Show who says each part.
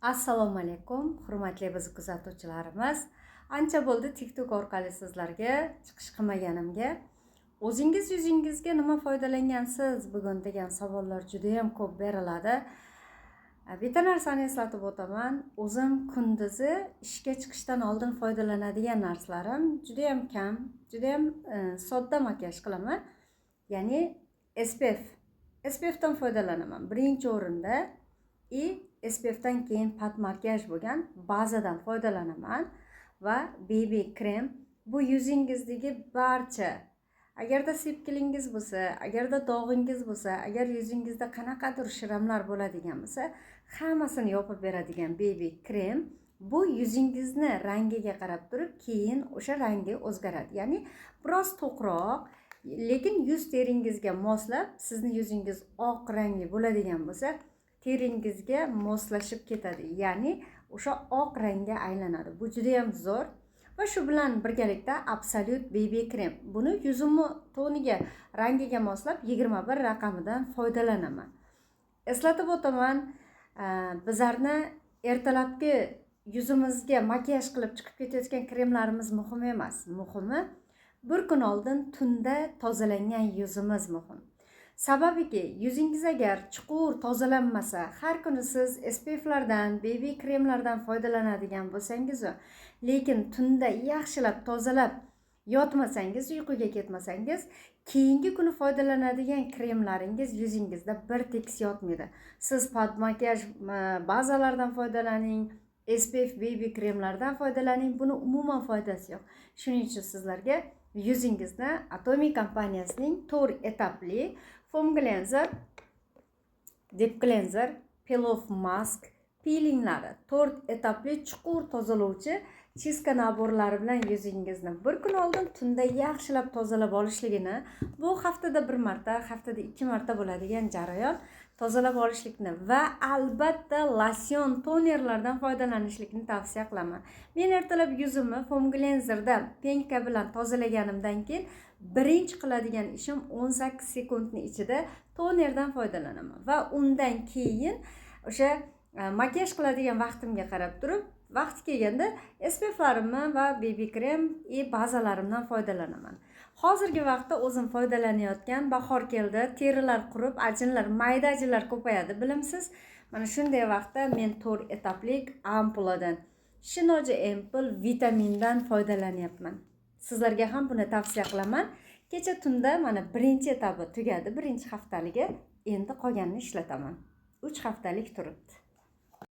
Speaker 1: Assalomu alaykum, hurmatli bizni kuzatuvchilarimiz. Ancha bo'ldi TikTok orqali sizlarga chiqish qilmaganimga. O'zingiz yuzingizga nima foydalangansiz bugun degan savollar juda ham ko'p beriladi. Bitta narsani eslatib o'taman. O'zim kunduzi ishga chiqishdan oldin foydalanadigan narsalarim juda ham kam, juda ham sodda makiyaj qilaman. Ya'ni SPF. SPFdan foydalanaman birinchi o'rinda и SPFdan keyin под makiyaj bo'lgan bazadan foydalanaman va BB krem. Bu yuzingizdagi barcha, agarda sepkilingiz bo'lsa, agarda dog'ingiz bo'lsa, agar yuzingizda qanaqadir шрам lar bo'ladigan bo'lsa, hammasini yopib beradigan BB krem. Bu yuzingizni rangiga qarab turib, keyin o'sha rangi o'zgaradi, ya'ni biroz to'qroq, lekin yuz teringizga moslab, sizni yuzingiz oq rangli bo'ladigan bo'lsa, teringizga moslashib ketadi, ya'ni o'sha oq rangga aylanadi. Bu judayam zo'r. Va shu bilan birgalikda Absolute BB krem. Buni yuzimni toniga, rangiga moslab 21 raqamidan foydalanaman. Eslatib o'taman, bizlarni ertalabki yuzimizga makiyaj qilib chiqib ketayotgan kremlarimiz muhim emas. Muhimi, bir kun oldin tunda tozalangan yuzimiz muhim. Sababiki, yuzingiz agar chuqur tozalanmasa, har kuni siz SPFlardan, BB kremlardan foydalanadigan bo'lsangiz, lekin tunda yaxshilab tozalab yotmasangiz, uyquga ketmasangiz, keyingi kuni foydalanadigan kremlaringiz yuzingizda bir tekis yotmaydi. Siz под makiyaj bazalardan foydalaning, SPF, BB kremlardan foydalaning, buni umuman foydasi yo'q. Shuning uchun sizlarga yuzingizni Atomy kompaniyasining to'rt etapli foam cleanser, deep cleanser, peel off mask, pilinglari, to'rt etapli chuqur tozalovchi чистка набор lari bilan yuzingizni bir kun oldin tunda yaxshilab tozalab olishligini, bu haftada bir marta, haftada ikki marta bo'ladigan jarayon, tozalab olishlikni va albatta losyon, tonerlardan foydalanishlikni tavsiya qilaman. Men ertalab yuzimni foam cleanserda пенка bilan tozalaganimdan keyin birinchi qiladigan ishim 18 sekundni ichida tonerdan foydalanaman va undan keyin o'sha makiyaj qiladigan vaqtimga qarab turib, vaqti kelganda SPFlarimni va BB krem и bazalarimdan foydalanaman. Hozirgi vaqtda o'zim foydalanayotgan, bahor keldi, terilar qurib, ajinlar, mayda ajinlar ko'payadi, bilimsiz. Mana shunday vaqtda men to'rt etaplik ampuladan, Shinoji Ample vitamindan foydalanyapman. Sizlarga ham buni tavsiya qilaman. Kecha tunda mana birinchi etapi tugadi, birinchi haftaligi. Endi qolganini ishlataman, 3 haftalik turibdi.